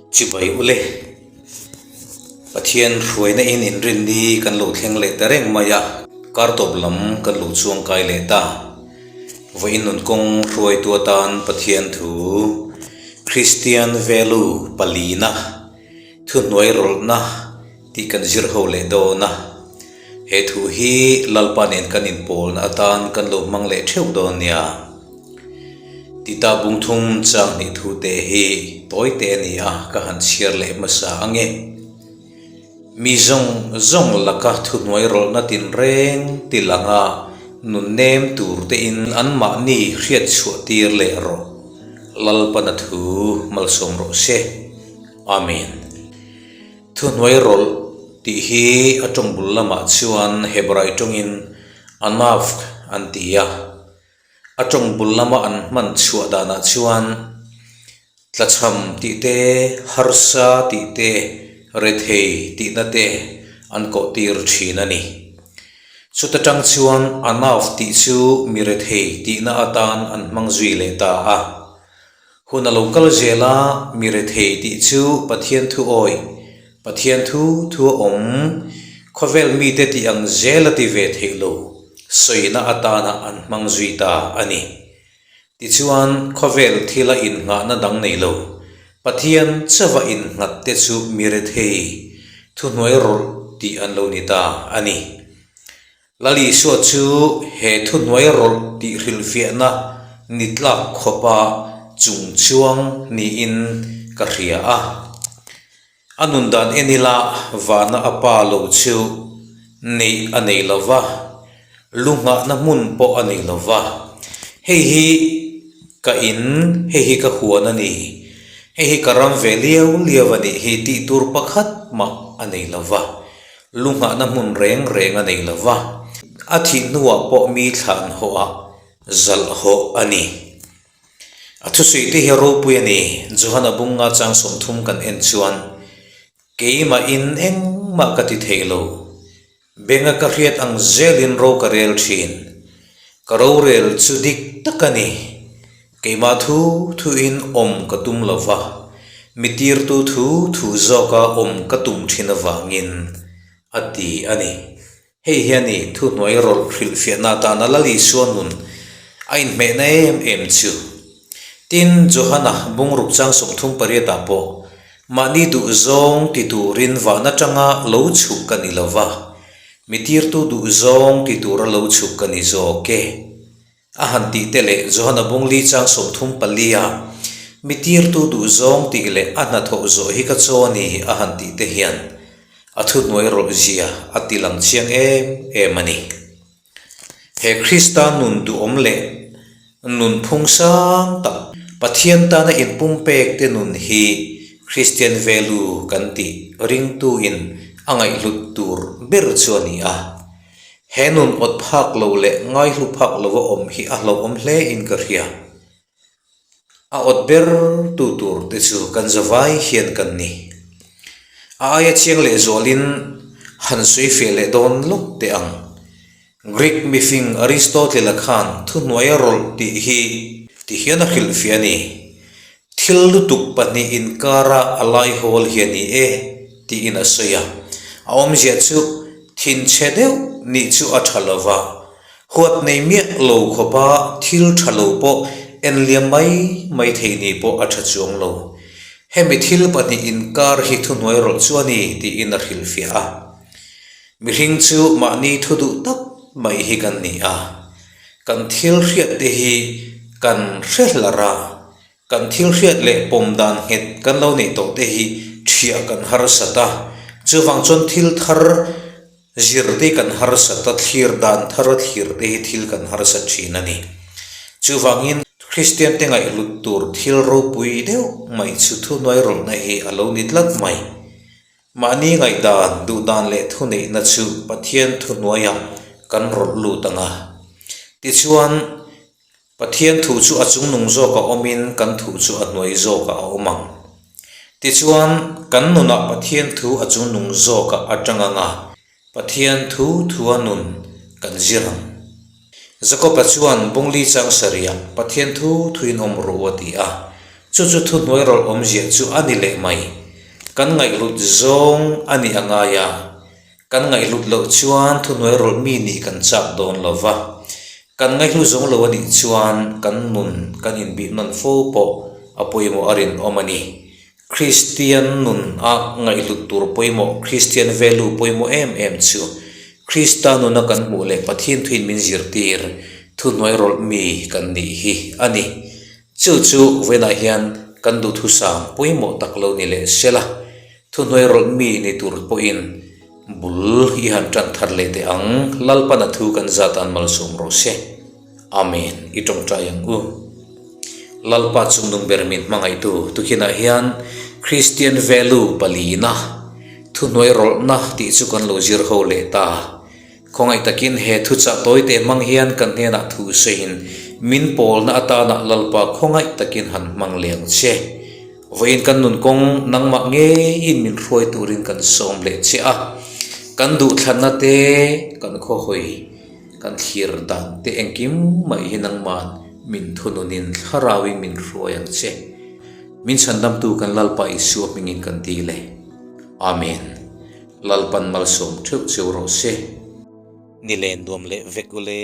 Chibai ule, Pathian hruaina in inrinni kan lo thleng leh ta reng mai a, kar tawp lam kan lo chuang kai leh ta. Vawiin nun kawng hruaitu atan Pathian thu, Kristian value palina, thuhnuai rawlhna tih kan zir ho leh dawn a. He thu hi Lalpa nen kan inpawlna atan kan lo hmang leh theuh dawn nia. Tita bungthum chang hnih thu te hi tawi te a ni a, ka han chhiar leh hmasa ang e. Mi zawng zawng laka thuhnuai rawlhna tinreng ti langa nun nem tur tein anmahni hriat chhuah tir leh rawh. Lalpana thu malsawm rawh se. Amen. Thuhnuai rawlh tih hi a tawng bul lamah chuan Hebrai tawngin anavk an ti a. A tawng bul lama an hman chhuah danah chuan tlachham tih te, harsa tih te, rethei tihna te an kawh tir thin a ni. Chuta tang chuan anav tih chu mi rethei tihna atan an hmang zui leh ta a. Hun a lo kal zel a, mi rethei tih chu Pathian thu awi, Pathian thu thu a awm, khawvel mite tih ang zel a ti ve theih lo, sawina atana an hmang zui ta a ni. Tichuan, khawvel thila innghahna dang nei lo, Pathian chauha innghat te chu mi rethei, thuhnuai rawlh tih an lo ni ta a ni. Lal Isua chu he thuhnuai rawlh tih hrilhfiahna ni tlak khawpa chung chuang niin ka hria a. A nun dan en ila vana a pa lo chu neih a nei lo va, lu nghahna hmun pawh a nei lo va. Hei hi ka in, hei hi ka huan a ni, hei hi ka ram ve liau liau a nih hi tih tur pakhat mah a nei lo va. Lu nghahna hmun reng reng a nei lo va, a thih hnuah pawh mi thlan hawhah zalh hawh a ni. A thusuih te hi ropui a ni, Johana bunga chang 30 kan en chuan, Keimahin engmah ka ti thei lo, benga ka hriat ang zelin ro ka rel thin, ka rorel chu dik tak a ni. Keimah thu thuin awm ka tum lo va, mi tirtu thu thu zawka awm ka tum thin avangin, a ti a ni. Hei hian i thuhnuai rawlh hrilhfiahna atana Lal Isua nun a inhmehna em em chu. Tin, Johana bungruk chang 38 ah pawh, Mahni duh zawng ti turin van atanga lo chhuk ka ni lo va, mi tirtu duh zawng ti tura lo chhuk ka ni zawk e. A han tih te leh Johana Bungli chang 34 a mi tirtu duh zawng tih leh a hnathawh zawh hi ka chaw a ni a han tih te hian a thuhnuai rawlh zia a ti lang chiang em em a ni. He Krista nun duhawm leh nun phung sang tak Pathian tana inpumpek te nun hi Kristian value kan tih ringtu in a ngaihhlut tur ber chu a ni a. He nun awt phak lo leh ngaihlu phak lova awm hi a hlauhawm hle in ka hria. A awt ber tu tur te chu kan zavai hian kan ni. A aia chiang leh zualin han sawi fiah leh dawn lawk teh ang. Greek mifing Aristotle-a khan thuhnuai a rawlh tih hi ti hian a hrilh fiah a ni. Thil lutuk pahnih inkara a laihawl hi a ni e, tiin a sawi a. A awmzia chu thinchhe deuh nih chu a tha lo va, huat nei miah lo khawpa thil tha lo pawh enliam mai mai thei nih pawh a tha chuang lo. Hemi thil pahnih inkar hi thuhnuai rawlh chu a ni, tiin a hrilhfiah a. Mihring chu mahni thu duh tak mai hi kan ni a. Kan thil hriat te hi kan hre hlar a, kan thil hriat leh pawm dan nghet kan lo neih tawh te hi thiah kan harsat a, chuvang chuan thil thar zir te kan harsat a, thlir dan thar a thlir te hi thil kan harsat thin a ni. Chuvangin Kristian te ngaihhlut tur thil ropui deuh mai chu thuhnuai rawlhna hi a lo ni tlat mai. Mahni ngaihdan, duhdan leh thuneihna chu Pathian thuhnuaiah kan rawlh lut ang a. Tichuan, Pathian thu chu a chungnung zawkah awmin kan thu chu a hnuai zawkah a awm ang. Tichuan, kan nunah Pathian thu a chungnung zawkah a tang ang a, Pathian thu thua nun kan zir ang. Jakob-a chuan Bungli chang sarihah Pathian thu thuin awm rawh u a ti a. Chu chu thuhnuai rawlh awmzia chu a ni leh mai. Kan ngaihhlut zawng a nih a ngai a, kan ngaihhlut loh chuan thuhnuai rawlh mi nih kan chak dawn lo va. Kan ngaihhlu zawng lo a nih chuan kan nun kan inbih nawn fo pawh a pawimawh a rinawm a ni. Kristian nun a ngaihhlut tur pawimawh, Kristian value pawimawh em em chu Krista nuna kan hmuh leh Pathian thuin min zirtir thuhnuai rawlh mi kan nih hi a ni. Chu chu vawiinah hian kan duhthusam pawimawh tak lo ni leh sela, thuhnuai rawlh mi ni tur pawhin bul i han tan thar leh teh ang, Lalpan a thu kan zat an malsawm rawh se. Amen, i tawngtai ang u. Lalpa chungnung ber min hmangaihtu tukhinah hian Kristian value palina, thuhnuai rawlhna tih chu kan lo zir ho leh ta. Khawngaih takin he thuchah tawite hmang hian kan hnenah thu sawiin min pawlna atana Lalpa khawngaih takin han hmang leh ang che. Vawiin kan nun kawng nangmah ngeiin min hruai turin kan sawm leh che a, kan duhthlanna te, kan khawhawi, kan thlir dan te engkim mai hi nangma'n min thununin thlarauin min hruai ang che. Min chhandamtu kan Lalpa Isua hmingin kan ti le. Amen. Lalpan malsawm theuh cheu rawh se. Ni len nuam leh vek ule.